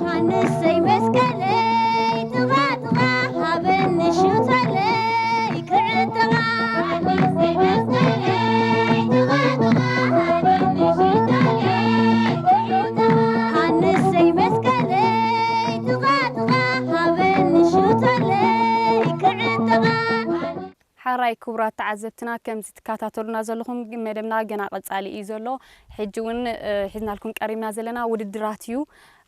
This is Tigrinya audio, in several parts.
ሃንሰይ መስቀለይ ጥቓ ጥቓ ሃበኒ ሽቶለይ ክዕጠቓ። ሃንሰይ መስቀለይ ጥቓ ጥቓ ሃበኒ ሽቶለይ ክዕጠቓ። ሓራይ ክቡራት ተዓዘብትና፣ ከምዚ ትከታተሉና ዘለኹም መደብና ገና ቀጻሊ እዩ ዘሎ። ሕጂ እውን እ፣ ሒዝናልኩም ቀሪብና ዘለና ውድድራት እዩ።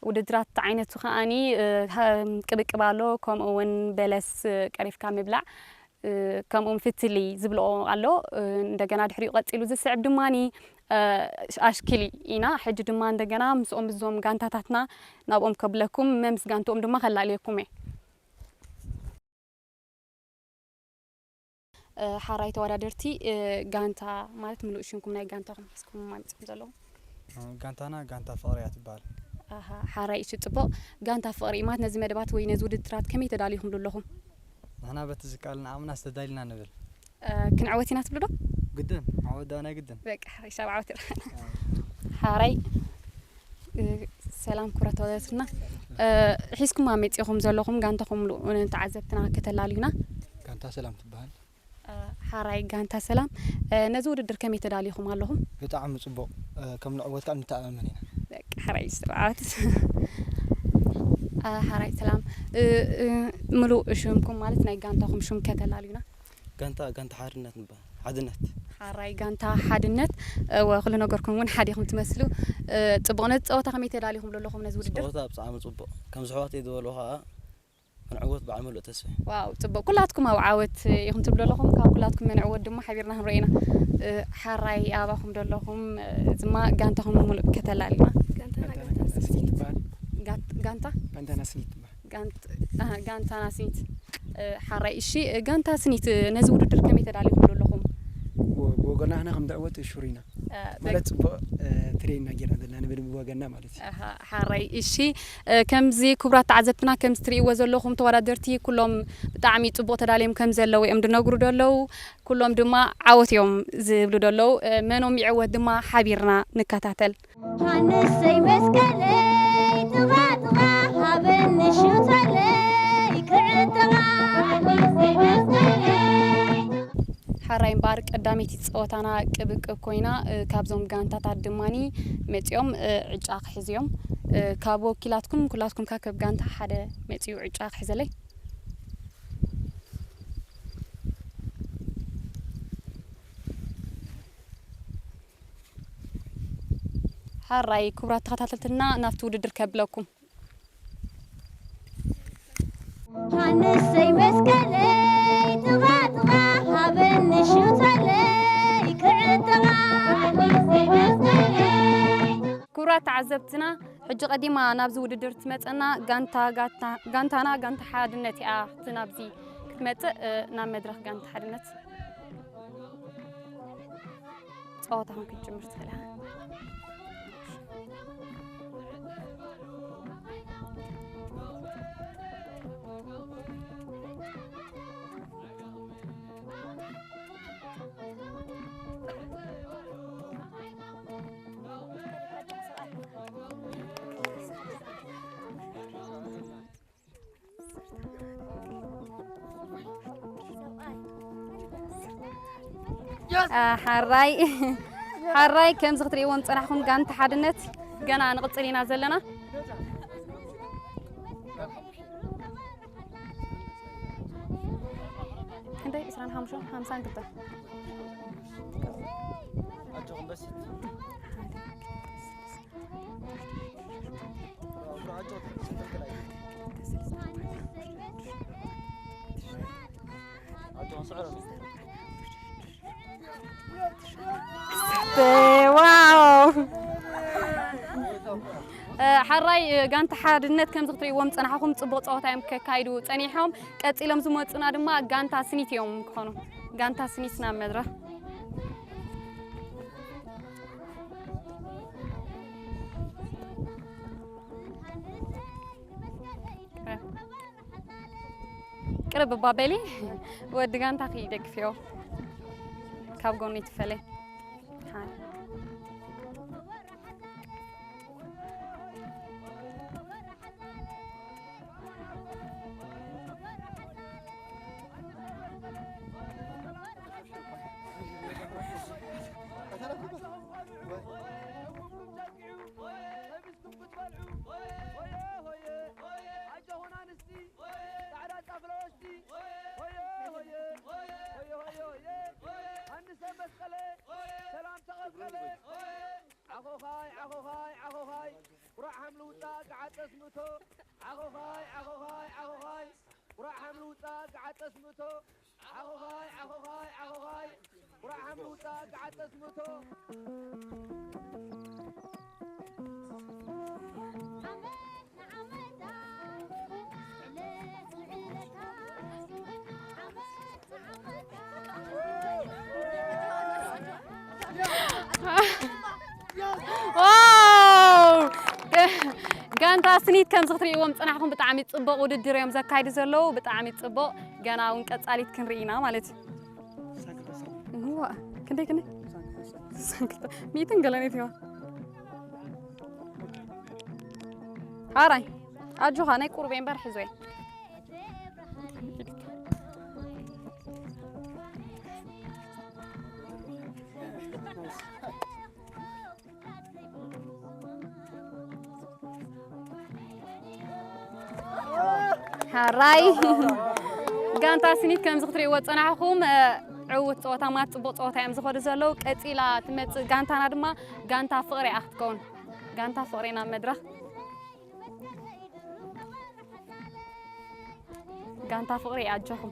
ውድድራት ዓይነቱ ከኣኒ እ፣ ሃ- ቅብቅብ ኣሎ፣ ከምኡ እውን በለስ እ፣ ቀሪፍካ ምብላዕ እ፣ ከምኡ እውን ፍትሊ ዝብልኦ ኣሎ። እ፣ እንደገና ድሕሪኡ ቀጺሉ ዝስዕብ ድማኒ እ፣ ኣሽክሊ ኢና። ሕጂ ድማ እንደገና ምስኦም እዞም ጋንታታትና ናብኦም ከብለኩም፣ መምስ ጋንትኦም ድማ ከላልየኩም እየ። እ፣ ሓራይ ተወዳደርቲ እ፣ ጋንታ ማለት ምሉእ ሽምኩም ናይ ጋንታኹም ሒዝኩም ኣምጺኹም ዘለኹም? እ፣ ጋንታና ጋንታ ፍቕሪ እያ ትበሃል። ኣሃ፣ ሓራይ እሺ፣ ጽቡቕ። ጋንታ ፍቕሪ ማለት ነዚ መደባት ወይ ነዚ ውድድራት ከመይ ተዳሊኹምሉ ኣለኹም? ንሕና በቲ ዝከኣልና ዓቕምና ዝተዳሊና ንብል። እ፣ ክንዕወት ኢና ትብሉ ዶ? ግድን፣ ዓወት ዳኣ ናይ ግድን። በቃ፣ ሓራይ ሻብ ዓወት ይረኸና። ሓራይ እ፣ ሰላም ክብረት ወለትና። እ፣ ሒዝኩማ መጺኹም ዘለኹም ጋንታኹም ምሉእ ንተዓዘብትና ከተላልዩና። ጋንታ ሰላም ትበሃል። እ፣ ሓራይ ጋንታ ሰላም። እ፣ ነዚ ውድድር ከመይ ተዳሊኹም ኣለኹም? ብጣዕሚ ጽቡቕ። እ፣ ከም ንዕወት ከኣ ንተኣማመን ኢና። በቃ፣ ሓራይ ስርዓት። እ፣ ሓራይ ሰላም። እ፣ እ፣ ምሉእ ሽምኩም ማለት ናይ ጋንታኹም ሽም ከተላልዩና። ጋንታ፣ ጋንታ ሓርነት ንበሃል። ሓድነት። ሓራይ ጋንታ ሓድነት። እወ፣ ኩሉ ነገርኩም እውን ሓደ ኢኹም ትመስሉ። እ፣ ጽቡቕ። ነዚ ጸወታ ከመይ ተዳሊኹም ኣለኹም ነዚ ውድድር? ጸወታ ብጣዕሚ ጽቡቕ። ከምዚ ኣሕዋተይ ዝበልዎ ከኣ ክንዕወት በዓል ምሉእ ተስፋ እየ። ዋው፣ ጽቡቕ። ኩላትኩም ኣብ ዓወት ኢኹም ትብሉ ኣለኹም። ካብ ኩላትኩም ንዕወት ድማ ሓቢርና ክንርኢ ኢና። እ፣ ሓራይ ኣባኹም ዶ ኣለኹም? እ፣ እዚ ድማ ጋንታኹም ምሉእ ከተላልና። ጋንታና ጋንታ ስኒት ትበሃል። ጋት-፣ ጋንታ? ጋንታና ስኒት ትበሃል። ጋንት-፣ ኣሃ፣ ጋንታና ስኒት። እ፣ ሓራይ። እሺ፣ እ፣ ጋንታ ስኒት፣ እ፣ ነዚ ውድድር ከመይ ተዳሊኹም ኣለኹም? ብ-፣ ብወገና ንሕና ከም ንዕወት ሽሩይ ኢና። እ፣ ማለት በግ- ጽቡቕ፣ እ፣ ትሬን ኢና ጌርና ዘለና ንብል ብወገና ማለት እዩ። ኣሃ፣ ሓራይ። እሺ፣ እ፣ ከምዚ ክቡራት ተዓዘብትና ከምዚ ትርእይዎ ዘለኹም ተወዳደርቲ ኩሎም ብጣዕሚ ጽቡቕ ተዳልዮም ከም ዘለዉ እዮም ዝነግሩ ዘለዉ። ኩሎም ድማ ዓወት እዮም ዝብሉ ዘለዉ። እ፣ መኖም ይዕወት ድማ ሓቢርና ንከታተል። ሃንሰይ መስቀለይ ጥቓ ጥቓ ሃበኒ ሽቶለይ ክዕጠቓ። ሓራይ እምበኣር ቀዳመይቲ ጸወታና ቅብቅብ ኮይና፣ እ፣ ካብዞም ጋንታታት ድማኒ መጺኦም፣ እ፣ ዕጫ ክሕዙ እዮም። እ፣ ካብ ወኪላትኩም ኩላትኩም ካብ፣ ካብ ጋንታ ሓደ መጺኡ ዕጫ ክሕዘለይ። ሓራይ ክቡራት ተኸታተልትና ናብቲ ውድድር ከብለኩም። ሃንሰይ መስቀለይ ጥቓ ጥቓ ሃበኒ ሽቶለይ ክዕጠቓ። ክቡራት ተዓዘብትና፣ ሕጂ ቀዲማ ናብዚ ውድድር ትመጸና ጋንታ፣ ጋንታ፣ ጋንታና ጋንታ ሓድነት እያ። እቲ ናብዚ ክትመጽእ፣ እ፣ ናብ መድረኽ ጋንታ ሓድነት ጸወታኹም ክትጅምር ትኽእል ኢኻ። አ፣ ሓራይ፣ ሓራይ ከምዚ ክትርእይዎም ዝጸናሕኩም ጋንታ ሓድነት ገና ንቕጽል ኢና ዘለና። ክንደይ? ዕስራን ሓሙሽተን፣ ሓምሳን ክልተን። ዋው! እ፣ ሓራይ፣ እ፣ ጋንታ ሓድነት ከምዚ ክትርእይዎም ዝጸናሕኹም ጽቡቕ ጸወታ እዮም ከካይዱ ጸኒሖም። ቀጺሎም ዝመጹና ድማ ጋንታ ስኒት እዮም ክኾኑ። ጋንታ ስኒት ናብ መድረኽ። ቅርብ እባ በሊ፣ ወዲ ጋንታኺ ደግፍዮ። ካብ ጎኒ ትፈለይ። ሃይ። ዓኾኻይ ዓኾኻይ ዓኾኻይ፣ ቁራዕ ሓምሊ ውጻእ፣ ገዓጸስ ምእቶ። ዓኾኻይ ዓኾኻይ ዓኾኻይ፣ ቁራዕ ሓምሊ ውጻእ፣ ገዓጸስ ምእቶ። ዓኾኻይ ዓኾኻይ ዓኾኻይ፣ ቁራዕ ሓምሊ ውጻእ፣ ገዓጸስ ምእቶ። ዋው! ጋንታ ስኒት ከምዚ ክትርእይዎም ጽናሕኩም ብጣዕሚ ጽቡቕ ውድድር እዮም ዘካይዱ ዘለዉ። ብጣዕሚ ጽቡቕ። ገና እውን ቀጻሊት ክንርኢ ኢና ማለት እዩ። እዋ፣ ክንደይ ክንደይ? ሚእትን ገለኔት እዋ። ሓራይ ኣጆኻ ናይ ቁሩብ እምበር ሕዝወይ። ሓራይ ጋንታ ስኒት ከምዚ ክትርእይዎ ዝጸናሕኹም ዕውት ጸወታ ማለት ጽቡቕ ጸወታ እዮም ዝኸዱ ዘለዉ። ቀጺላ ትመጽእ ጋንታና ድማ ጋንታ ፍቕሪ እያ ክትከውን። ጋንታ ፍቕሪ ናብ መድረኽ። ጋንታ ፍቕሪ ኣጆኹም።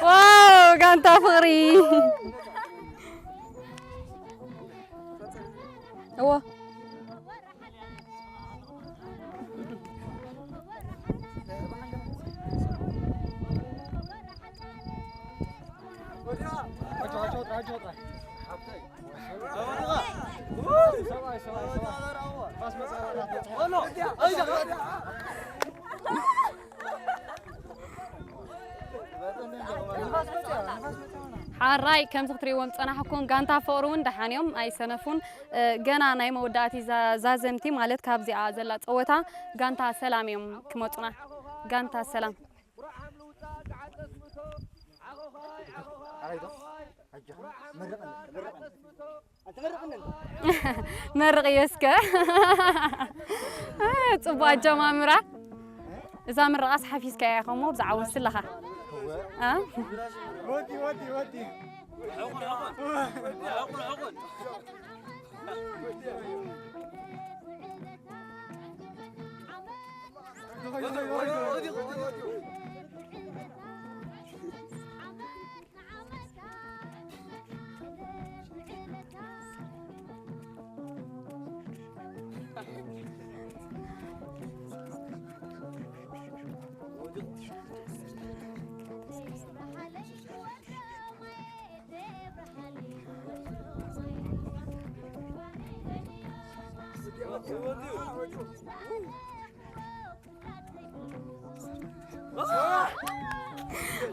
ዋው ጋንታ ፍቕሪ እዎ። ሓራይ ከምዚ ክትርእይዎም ዝጸናሕኩም ጋንታ ፍቕሪ እውን ደሓን እዮም ኣይሰነፉን። ገና ናይ መወዳእቲ ዛዘምቲ ማለት ካብዚኣ ዘላ ጸወታ ጋንታ ሰላም እዮም ክመጹና። ጋንታ ሰላም። መርቕዮ እስከ። ጽቡቕ ኣጀማምራ። እዛ ምርቓስ ሓፊዝካያ ኢኻ እሞ ብዛዕባ ወስድ ኣለኻ።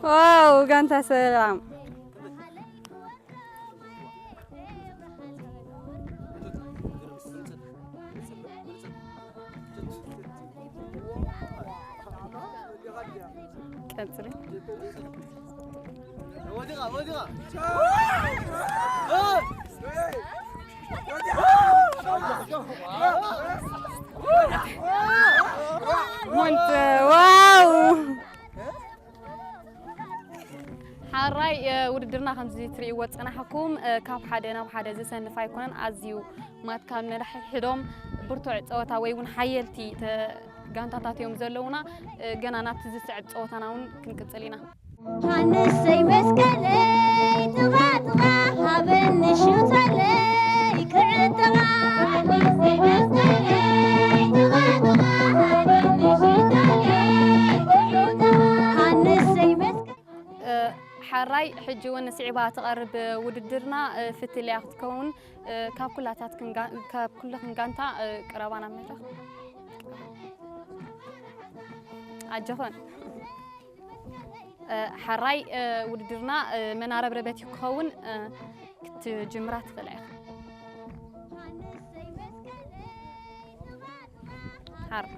ዋው ጋንታ ሰላም። ቀጽሪ። ዋው ሓራይ ውድድርና ከምዚ ትርእይዎ ዝጸናሕኩም ካብ ሓደ ናብ ሓደ ዝሰንፍ ኣይኮነን። ኣዝዩ ማት ካብ ነድሕድሕዶም ብርቱዕ ጸወታ ወይ እውን ሓየልቲ ጋንታታት እዮም ዘለውና። ገና ናብቲ ዝስዕብ ጸወታና እውን ክንቅጽል ኢና። ሃንሰይ መስቀለይ ጥቓ ጥቓ ሃበኒ ሽውተለይ ክዕጥቓ ሃንሰይ መስቀለይ ክዕጥቓ ሃንሰይ መስቀለይ ሓራይ ሕጂ እውን ስዒባ ትቐርብ ውድድርና ፍትልያ ክትከውን ካብ ኩላታትክን ጋን- ካብ ኩልኽን ጋንታ ቅረባ ናብ መድረኽ። ኣጆኹን። እ፣ ሓራይ፣ እ፣ ውድድርና፣ እ፣ መናረብረበት እዩ ክኸውን፣ እ፣ ክትጅምራ ትኽእላ ኢኻ። ሓር-፣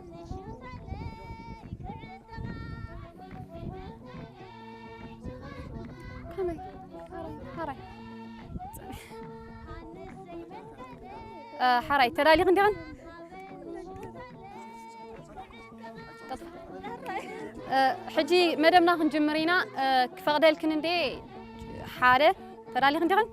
ከመይ? ሓራይ፣ ሓራይ። እ፣ ሓራይ፣ ተዳሊኽን ዲኽን? እ፣ ሕጂ መደብና ክንጅምር ኢና። እ፣ ክፈቕደልክን እንዴ? ሓደ፣ ተዳሊኽን ዲኽን?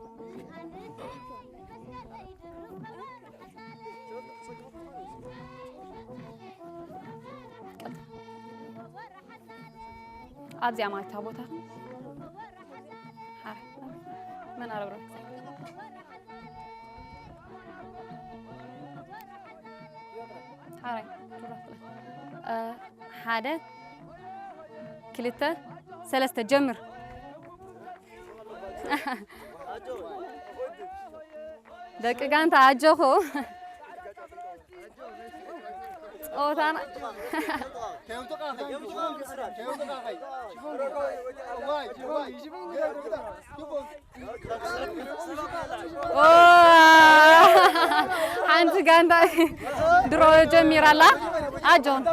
ኣብዚኣ ማለት እታ ቦታ። ሓራይ። መን ኣረብረብ? ሓራይ። እ፣ ሓደ፣ ክልተ፣ ሰለስተ፣ ጀምር። ደቂ ጋንታ ኣጆኹ። ጸወታና ኦ፣ ሓንቲ ጋንታ ድሮ ጀሚራ ኣላ። ኣጆን።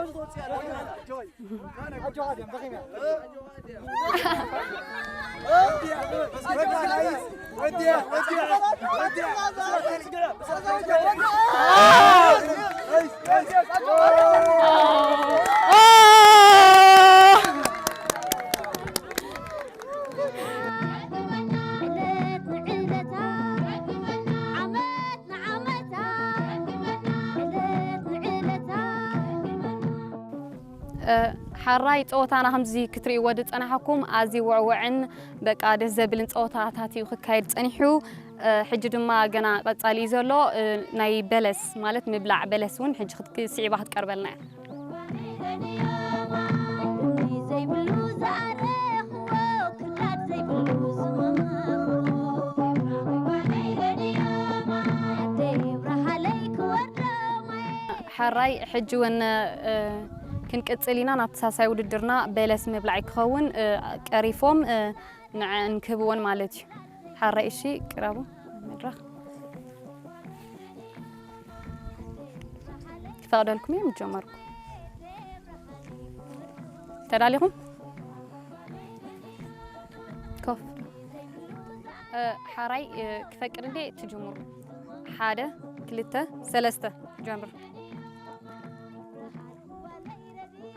እ፣ ሓራይ ጸወታና ከምዚ ክትርእይዎ ዝጸናሕኩም ኣዝዩ ውዕውዕን በቃ ደስ ዘብልን ጸወታታት እዩ ክካየድ ጸኒሑ። እ፣ ሕጂ ድማ ገና ቀጻሊ እዩ ዘሎ። እ፣ ናይ በለስ ማለት ምብላዕ በለስ እውን ሕጂ ክት-፣ ስዒባ ክትቀርበልና እያ። ዘይብሉ ዝኣረኽዎ ክላድ ዘይብሉ ዝመመኽዎ ኣደይ ብርሃለይ ክወርዶ ማይ ሓራይ ሕጂ እውን፣ እ፣ ክንቅጽል ኢና። ናብቲ ሳልሳይ ውድድርና በለስ ምብላዕ ክኸውን፣ እ፣ ቀሪፎም፣ እ፣ ንዐን ክህብወን ማለት እዩ። ሓራይ እሺ፣ ቅረቡ መድረኽ። ክፈቕደልኩም እየ፣ ምጀመርኩም። ተዳሊኹም? ኮፍ። እ፣ ሓራይ፣ እ፣ ክፈቅድ እንዴ ትጅምሩ? ሓደ፣ ክልተ፣ ሰለስተ፣ ጀምር።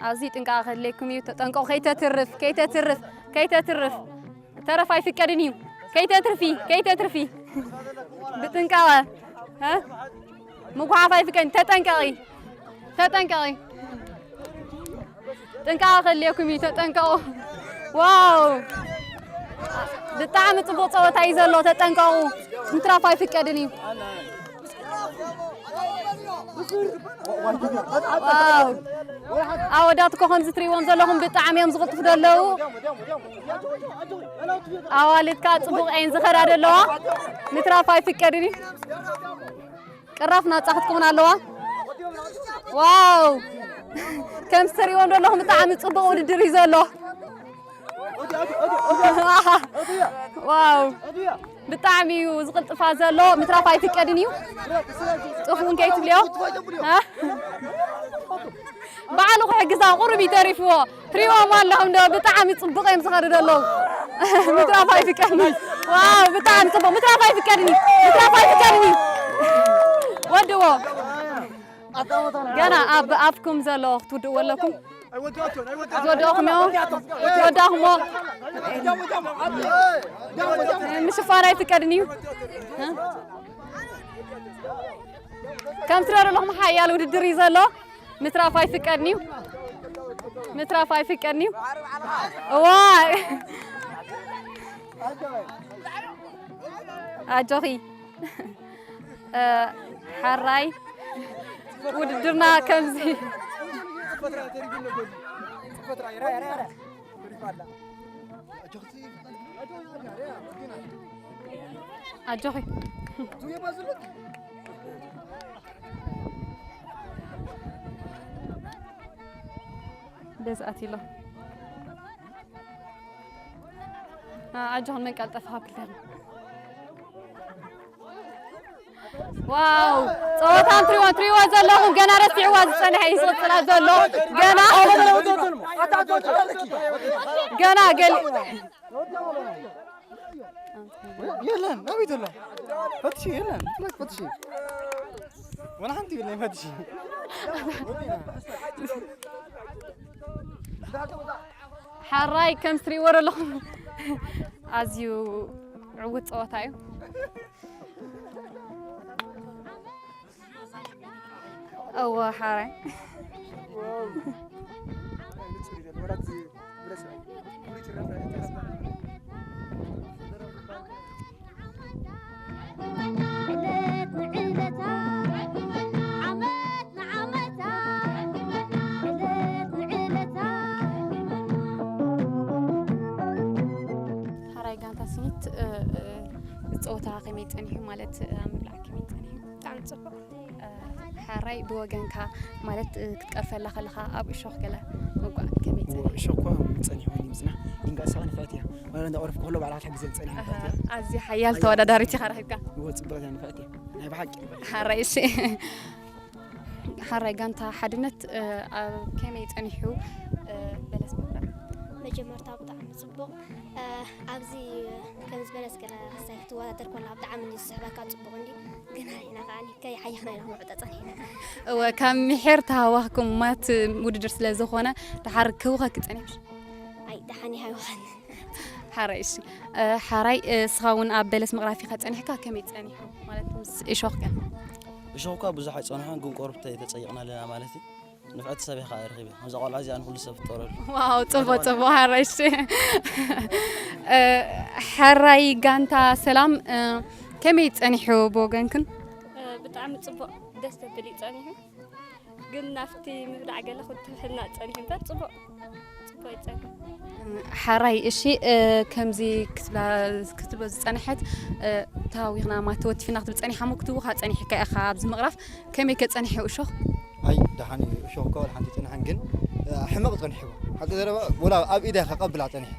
ኣብዚ ጥንቃቐ ከድልየኩም እዩ። ተጠንቀቑ፣ ከይተትርፍ፣ ከይተትርፍ፣ ከይተትርፍ። ተረፍ ኣይፍቀድን እዩ። ከይተትርፊ፣ ከይተትርፊ። ብጥንቃቐ፣ እ? ምጉሓፍ ኣይፍቀድን። ተጠንቀቒ፣ ተጠንቀቒ። ጥንቃቐ ከድልየኩም እዩ፣ ተጠንቀቑ። ዋው! ብጣዕሚ ጽቡቕ ጸወታ እዩ ዘሎ፣ ተጠንቀቑ። ምትራፍ ኣይፍቀድን እዩ። ዋው! ኣወዳት እኮ ከምዚ ትርእይዎም ዘለኹም ብጣዕሚ እዮም ዝቕልጥፉ ዘለዉ። ኣዋልድ ከኣ ጽቡቕ እየን ዝኸዳ ዘለዋ። ምትራፍ ኣይፍቀድን እዩ። ቅራፍ ናጻ ክትከውን ኣለዋ። ዋው! ከምዚ ትርእይዎም ዘለኹም ብጣዕሚ ጽቡቕ ውድድር እዩ ዘሎ። ዋው! ብጣዕሚ እዩ ዝቕልጥፋ ዘሎ። ምትራፍ ኣይፍቀድን እዩ። ጽፉን ከይትብልዮ። እ? ባዕሉ ክሕግዛ ቁሩብ እዩ ተሪፍዎ። ትሪእዎም ኣለኹም ዶ? ብጣዕሚ ጽቡቕ እዮም ዝኸዱ ዘለዉ። ምትራፍ ኣይፍቀድን እዩ። ዋው! ብጣዕሚ ጽቡቕ። ምትራፍ ኣይፍቀድን እዩ። ምትራፍ ኣይፍቀድን እዩ። ወድዎ። ገና ኣብ ኣፍኩም ዘሎ ክትውድእዎ ኣለኩም። ዝወደእኹም እዮም። ዝወዳእኹሞ። ምሽፋን ኣይፍቀድን እዩ። ከም ትሪኦ ዘለኹም ሓያል ውድድር እዩ ዘሎ። ምትራፍ ኣይፍቀድን እዩ። ምትራፍ ኣይፍቀድን እዩ። እዋይ። ኣጆኺ። እ፣ ሓራይ ውድድርና ከምዚ። ኣጆኺ። ገዝኣት ኢሎ። ኣጆኹን መን ቀልጠፍ ካብ ክልተን። ዋው! ጸወታ ትሪዎ ትሪዎ ዘለኹም ገና ረሲዕዋ ዝጸንሐ እዩ ዝቕጽላ ዘሎ። ገና ገና ገሊ የለን ናበይ ዘሎ ፈትሺ የለን ብላክ ፈትሺ ወላ ሓንቲ የለን ፈትሺ ሓራይ ከም ትሪእዎ ዘለኹም ኣዝዩ ዕውት ጸወታ እዩ። እወ ሓራይ ሓራይ ጋንታ ስኒት ዝፀወታ ከመይ ፀኒሑ ማለት ኣብ ምብላዕ ከመይ ፀኒሑ? ብጣዕሚ ፅቡቕ። ሓራይ ብወገንካ ማለት ክትቀርፈላ ከለኻ ኣብ እሾኽ ገለ ምውጋእ ከመይ ፀኒሑ? እሾኽ እኳ ፀኒሕወኒ ምፅናሕ ግን ከዓ ንሳኻ ንፍዕቲ እያ ዋላ እንዳቆረፍኩ ከሎ ባዕላ ክትሕግዘ ፀኒሓ ንፍዕቲ እያ ኣዝያ ሓያል ተወዳዳሪት ኢኻ ረኺብካ። እወ ፅብቕቲ እያ ንፍዕቲ እያ ናይ ብሓቂ። ሓራይ እሺ ሓራይ ጋንታ ሓድነት ኣብ ከመይ ፀኒሑ በለስ ምብላዕ? መጀመርታ ብጣዕሚ ፅቡቕ ኣብዚ ከምዚ በለስ ገለ ክሳይ ክትወዳደር ኮላ ብጣዕሚ እንዲ ዝስሕበካ ፅቡቕ እንዲ ግና ኢና ከዓ ከይሓየኽና ኢና ክንውዕጠ ፀኒሕና እወ ካብ ምሒር ተሃዋኽኩም ማት ውድድር ስለ ዝኾነ ድሓር ክህውኸኪ ፀኒሑ ኣይ ደሓን ይሃይወኸኒ ሓራይ እሺ ሓራይ እስኻ እውን ኣብ በለስ ምቕራፍ ኢኻ ፀኒሕካ ከመይ ፀኒሑ ማለት ምስ እሾኽከ እሾኽኳ ብዙሕ ኣይፀንሖን ግን ቆርብተ ተፀይቕና ኣለና ማለት እዩ ንፍዕቲ ሰብ ኢኻ ረኺበ። ከምዛ ቆልዓ እዚኣ ንኹሉ ሰብ ትጠረሉ። ዋው ጽቡቕ ጽቡቕ ሓራይ እሺ። እ፣ ሕራይ ጋንታ ሰላም እ፣ ከመይ ጸኒሑ ብወገንክን? ብጣዕሚ ጽቡቕ ደስ ዘብል እዩ ጸኒሑ። ግን ናብቲ ምብላዕ ገለ ክትብሕልና ጸኒሑ እምበር ጽቡቕ ጽቡቕ እዩ ጸኒሑ። ሓራይ እሺ እ፣ ከምዚ ክትብላ ክትብሎ ዝጸንሐት እ፣ ተሃዊኽና ማለት ተወቲፍና ክትብል ጸኒሓ እሞ ክትውኻ ጸኒሕካ ኢኻ ኣብዚ ምቕራፍ ከመይ ከ ጸኒሑ እሾኽ? ኣይ ደሓን እዩ እሾኽ እኳ ወላ ሓንቲ ኣይጸንሐን ግን ሕመቕ ጸኒሕዎ ሓቂ ዘረባ ወላ ኣብ ኢደ ከቐብላ ጸኒሐ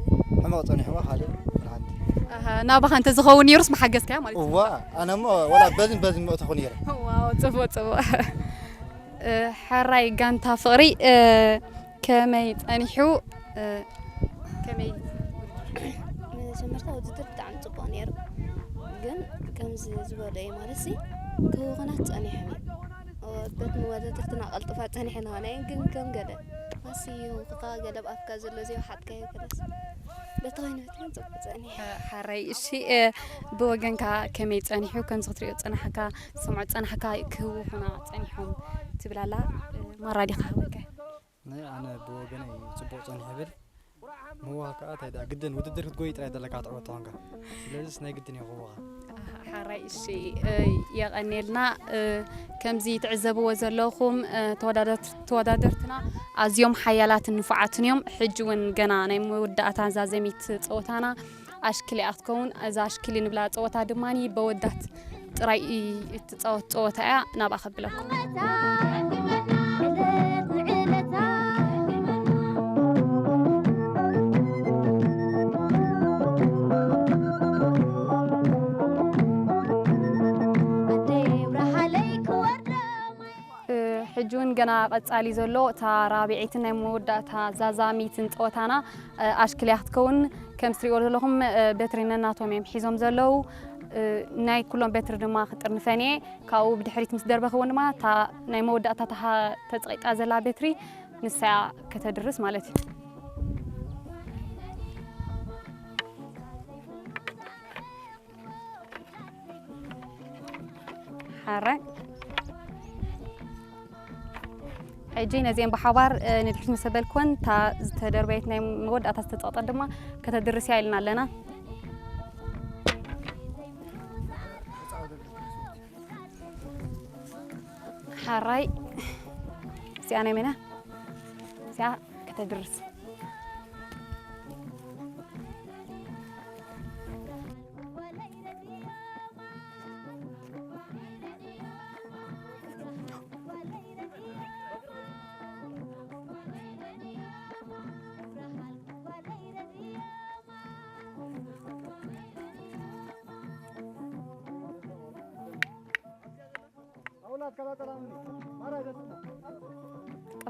ሕመቕ ጸኒሕዎ ካልእ ወላ ሓንቲ ኣሃ ናባኻ እንተ ዝኸውን ነይሩስ ምሓገዝካያ ማለት እዩ እዋ ኣነ እሞ ወላ በዝን በዝን ምእተኹ ነይረ ዋው ጽቡቕ ጽቡቕ እ፣ ሕራይ ጋንታ ፍቕሪ እ፣ ከመይ ጸኒሑ እ፣ ከመይ መጀመርታ ውድድር ብጣዕሚ ጽቡቕ ነይሩ ግን ከምዚ ዝበሎ እዩ ማለት ሲ ክውኽናት ጸኒሖም እዩ በቲ መወዳድርትና ቀልጥፋ ጸኒሐ ንኾነ ግን ከም ገለ ኣሲ ይውኽኻ ገለ ብኣፍካ ዘሎ ዘይውሓጥካዮ ገለስ በቲ ኮይኑ በቲ ግን ጽቡቕ ጸኒሐ ሓራይ እሺ ብወገንካ ከመይ ጸኒሑ ከምዚ ክትሪኦ ጸናሕካ ዝሰምዖ ጸናሕካ ክህውኹና ጸኒሖም ትብል ኣላ ማራ ዲኻ ሃወካ ናይ ኣነ ብወገነይ ጽቡቕ ጸኒሑ ይብል ምውኻ ከኣ እንታይ ደኣ ግድን ውድድር ክትጎይ ጥራይ ዘለካ ትዕወት ተኾንካ ስለዚስ ናይ ግድን እዩ ክውኻ ሓራይ እሺ የቐኔልና ከምዚ ትዕዘብዎ ዘለኹም ተወዳደርትና ኣዝዮም ሓያላትን ንፉዓትን እዮም ሕጂ እውን ገና ናይ መወዳእታ ዛዘሚት ፀወታና ኣሽክሊ እያ ክትከውን እዛ ኣሽክሊ ንብላ ፀወታ ድማ በወዳት ጥራይ እትፃወት ፀወታ እያ ናብኣ ከብለኩም ሕጂ እውን ገና ቀፃሊ ዘሎ እታ ራብዐይትን ናይ መወዳእታ ዛዛሚትን ፀወታና ኣሽክልያ ክትከውን ከም ትሪእዎ ዘለኹም በትሪ ነናቶም እዮም ሒዞም ዘለዉ ናይ ኩሎም በትሪ ድማ ክጥርንፈን እየ ካብኡ ብድሕሪት ምስ ደርበኽወን ድማ እታ ናይ መወዳእታ ተፀቂጣ ዘላ በትሪ ንሳ ከተድርስ ማለት እዩ ሓራይ ሕጂ ነዚአን ብሓባር ንድሕሪት ምስ ኣበልክወን እታ ዝተደርበየት ናይ መወዳእታ ዝተፀቕጠት ድማ ከተድርስ እያ ኢልና ኣለና ሓራይ እዚኣ ናይ መና እዚኣ ከተድርስ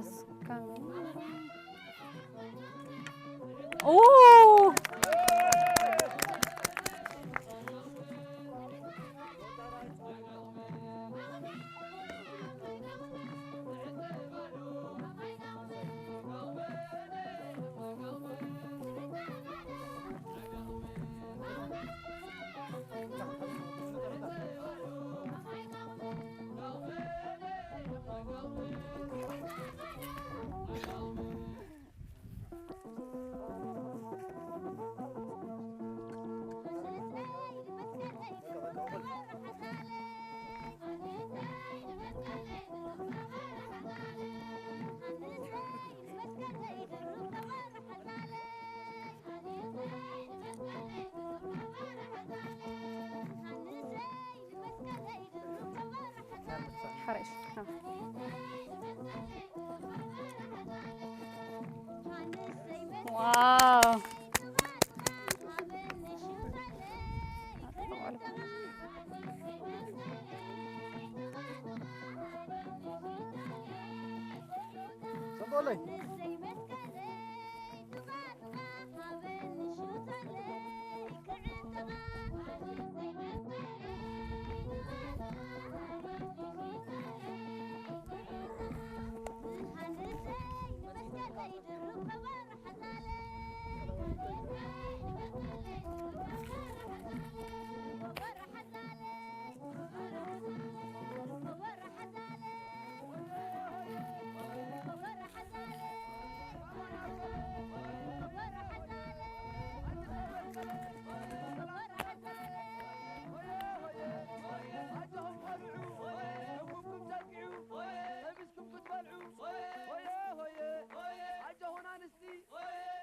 እስከ ኡ ሓሪሽ። ዋው። ጽቡቕለይ።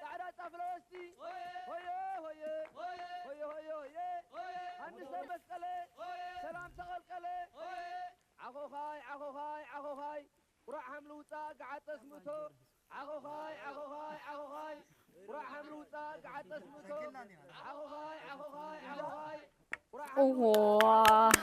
ጻዕዳ ጣፍ ለበስቲ ሆየ ሆየ ሆየ ሆየ ሆየ ሆየ ሃንሰ መስቀለ ሰላም ተቐልቀለ ዓኾኻይ ዓኾኻይ ዓኾኻይ ቁራዕ ሃምሊ ውፃእ ገዓጠስ ምእቶ ዓኾኻይ ዓኾኻይ ዓኾኻይ ቁራዕ ሃምሊ ውፃእ ገዓጠስ ምእቶ ዓኾኻይ ዓኾኻይ ዓኾኻይ ቁራዕ ሃምሊ ውፃእ እዋ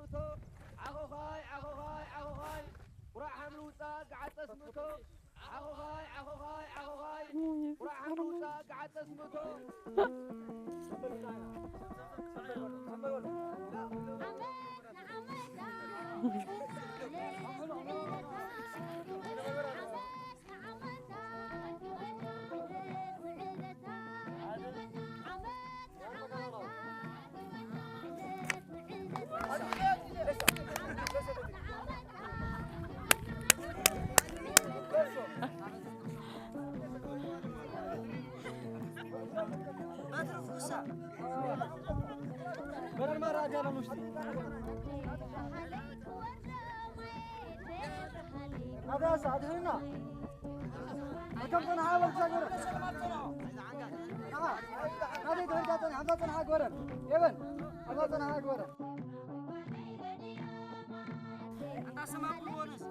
ዓኾዃይ ዓኾዃይ ዓኾዃይ፣ ቁራዕ ሓምሊ ውጻእ ገዓት ጠስምቶ። ዓኾዃይ ዓኾዃይ ዓኾዃይ፣ ቁራዕ ሓምሊ ውጻእ ገዓት ጠስምቶ። በትሪ ፍኩሳ በረር ማራ ኣጋና ውሽጢ ኣጋሳ ኣድሕንና። ኣከም ጸንሓ በል ክሳገረ። ኣኻ፣ ናተይ ድሕርካ ጸንሓ፣ ኣብዛ ጸንሓ ግበረን። ኤበን፣ ኣብዛ ጸንሓ ግበረን። ኣንታ ስማ ኩሉ ወነስ።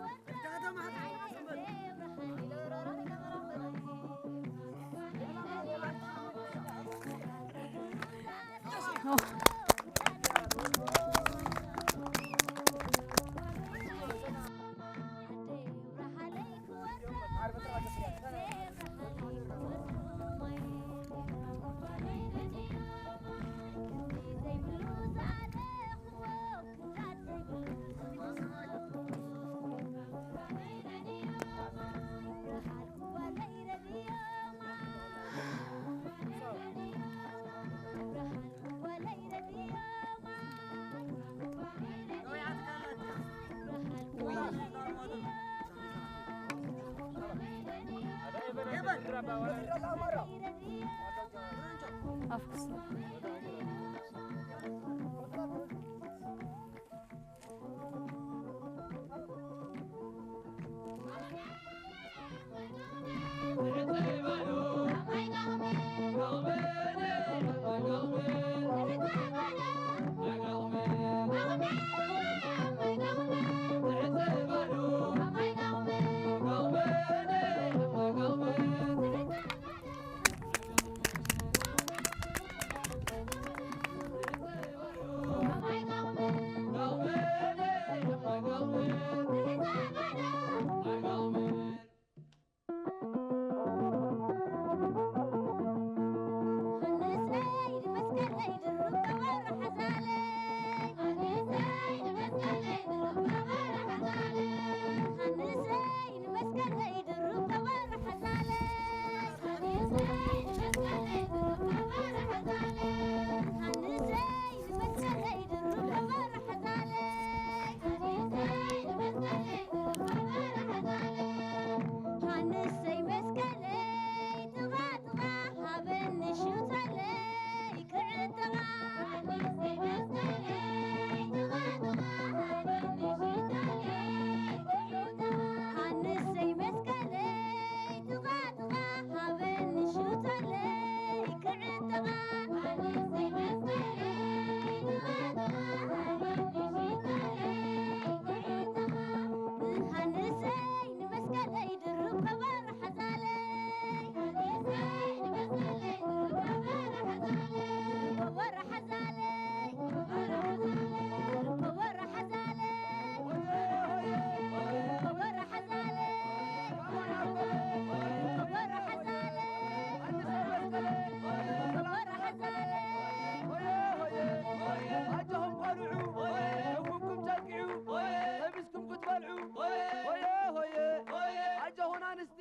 ኣጆኹም ኣንስቲ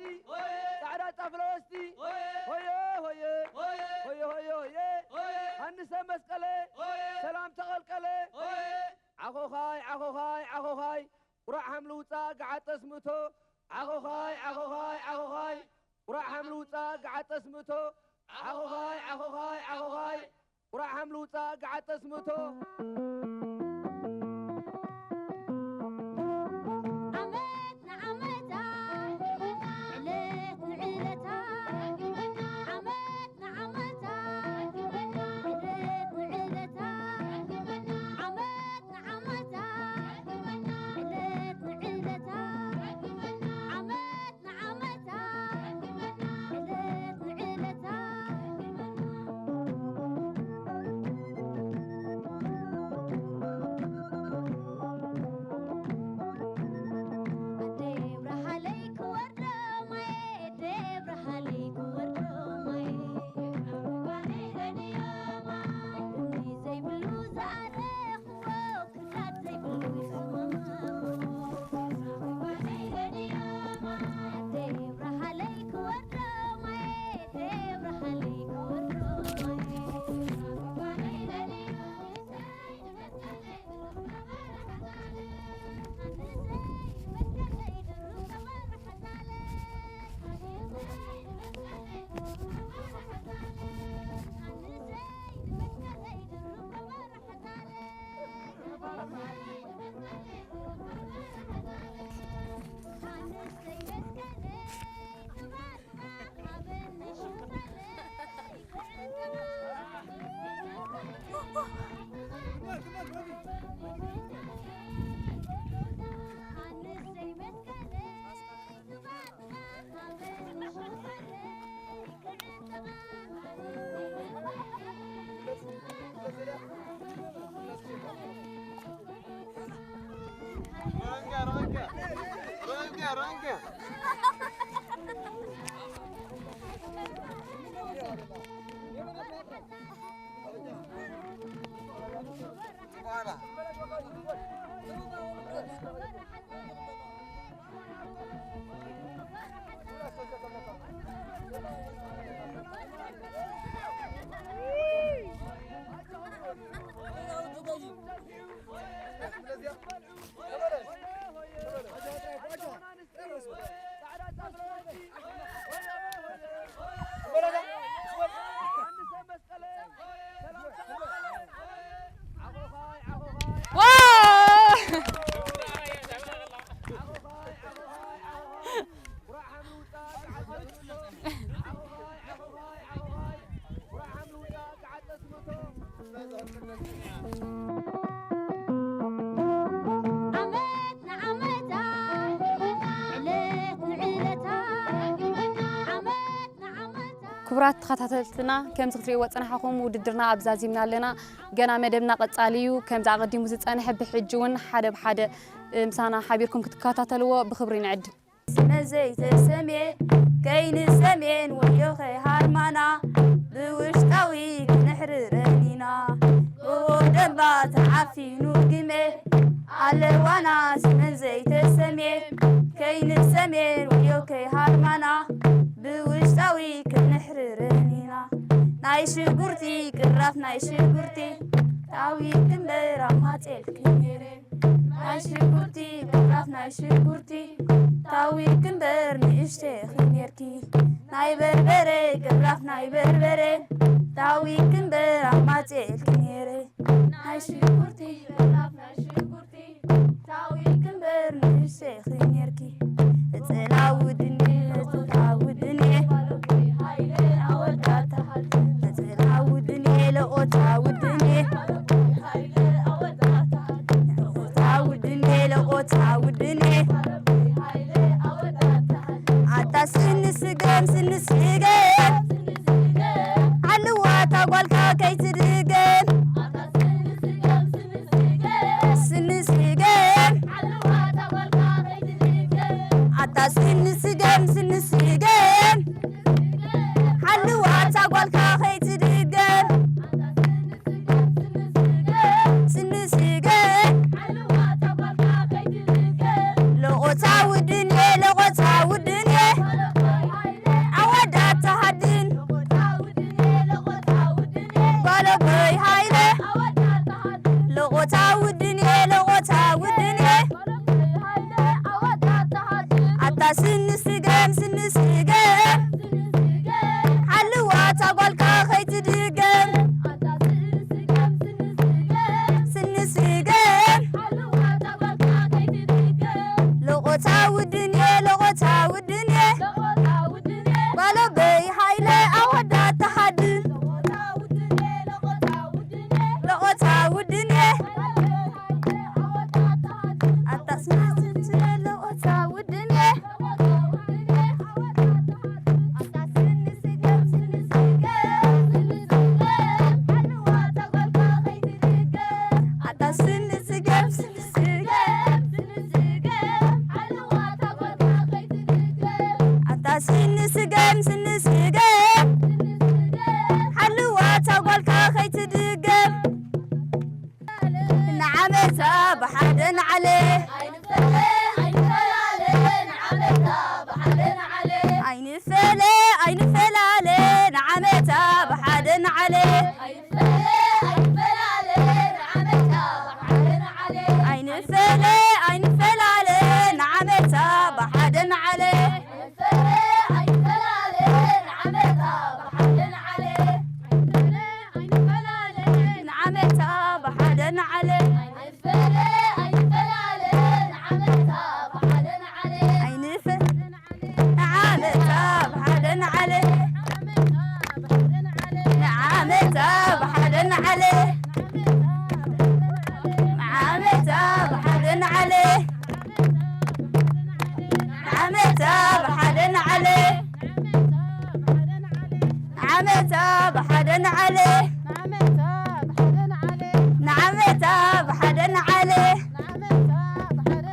ጻዕዳ ጣፍ ለበስቲ ሆየ ሆየ ሆየ ሆየ ሆየ ሃንሰ መስቀለ ሰላም ተቐልቀለ ዓኾዃይ ዓኾዃይ ዓኾዃይ ቁራዕ ሓምሊ ውፃእ ገዓት ጠስምቶ ዓኾዃይ ዓኾዃይ ዓኾዃይ ቁራዕ ሓምሊ ውፃእ ገዓት ጠስምቶ ዓኾዃይ ዓኾዃይ ዓኾዃይ ቁራዕ ሓምሊ ውፃእ ገዓት ጠስምቶ ዓመት ንዓመታ ዕለት ንዕለታ ዓመት ንዓመታ ዕለት ንዕለታ ዓመት ንዓመታ ዕለት ንዕለታ ዓመት ንዓመታ ዕለት ንዕለታ ክቡራት ተኸታተልትና፣ ከምዚ ክትርእይዎ ዝጸናሕኩም ውድድርና ኣብዛ ዚምና ኣለና። ገና መደብና ቀጻሊ እዩ። ከምዚ ኣቐዲሙ ዝጸንሐ ብሕጂ እውን ሓደ ብሓደ፣ እ፣ ምሳና ሓቢርኩም ክትከታተልዎ ብኽብሪ ንዕድም። ስመ ዘይተሰምየ ከይንሰምየን ወዮ ከይሃርማና ብውሽጣዊ ክንሕርረን ኢና። ጎቦ ደንባ ተዓፊኑ ግመ ኣለዋና ስመን ዘይተሰምየ ከይንሰምየን ወዮ ከይሃርማና ብውሽጣዊ ክንሕርረን ኢና። ናይ ሽጉርቲ ቅራፍ ናይ ሽጉርቲ ታዊክ እምበር ኣማጼልኪ ነይረ። ናይ ሽጉርቲ ቅራፍ ናይ ሽጉርቲ ታዊክ እምበር ንእሽተኺ ነርኪ። ናይ በርበረ ቅራፍ ናይ በርበረ ታዊክ እምበር ኣማጼልኪ ነይረ። ናይ ሽጉርቲ ቅራፍ ናይ ሽጉርቲ ታዊክ እምበር ንእሽተኺ ነርኪ። እጽላ ውድኔ እጽላ ውድኔ ሃይለ ኣወዳታ እጽላ ውድኔ ለቆታ ውድኔ ለቆታ ውድኔ ለቆታ ውድኔ ኣታ ስኒ ስገም ስኒ ስገም ሓልዋ እታ ጓልካ ከይትድገም ስኒ ስገም ኣታ ስኒ ስገም ስኒ ስገም ሓልዋ እታ ጓልካ ከይትድገም ስኒ ስገም ለቆታ ውድን እየ ለቆታ ውድን እየ ኣወዳት ተሃድን ጓለቦይ ሃይለ ለቆታ ውድን እየ ለቆታ ውድን እየ ኣታ ስኒ ስገም ስኒ ስገም ሓልዋ እታ ጓልካ ከይትድገም ስኒ ስገም ለቆታ ውድን እየ ለቆታ ውድን እየ ጓለቦይ ሃይለ ኣወዳት ተሃድን ለቆታ ውድን እየ ኣታ ስኒ ስገም ለቆታ ውድን እየ ኣታ ስኒ ስገም ስኒ ስገም ኣታ ስኒ ስገም ስኒ ስገም ሓልዋ እታ ጓልካ ከይትድገም ንዓመታ ብሓደ ንዓለ ኣይንፈለ ኣይንፈላለ ንዓመታ ብሓደ ንዓለ ኣይንፈለ ኣይንፈላለ ንዓመታ ብሓደ ንዓለ ኣይንፈለ ኣይንፈላለ ንዓመታ ብሓደ ንዓለ ኣይንፈለ ኣይንፈላለ ንዓመታ ብሓደ ንዓለ ንዓመታ ብሓደ ንዓለ ኣይንፈ ንዓመታ ብሓደ ንዓለ ንዓመታ ብሓደ ንዓለ ንዓመታ ብሓደ ንዓለ ንዓመታ ብሓደ ንዓለ ንዓመታ ብሓደ ንዓለ ንዓመታ ብሓደ ንዓለ ንዓመታ ብሓደ ንዓለ ንዓመታ ብሓደ ንዓለ ንዓመታ ብሓደ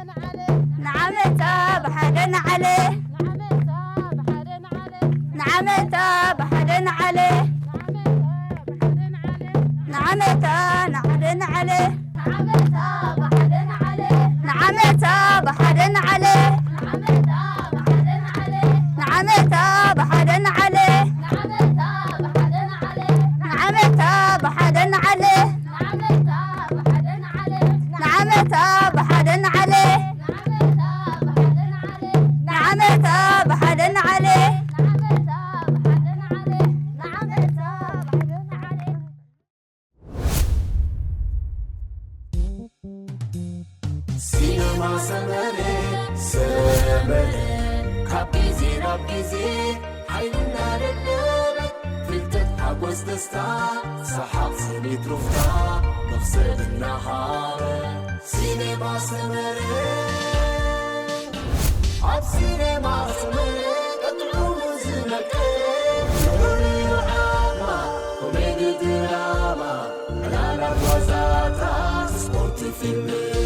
ሲነማ ሰመረ ሰመረ ካብ ግዜ ናብ ግዜ ሓይልና ደለበ ፍልጠት ሓጎስ ደስታ ሰሓቕ ስኒት ሩፍታ መኽሰብ እናሃበ ሲነማ ሰመረ ኣብ ሲነማ ሰመረ ቀጥዑ ዝነቀ ኮሜዲ ድራማ ዕላላት ዋዛታት ስፖርት ፊልም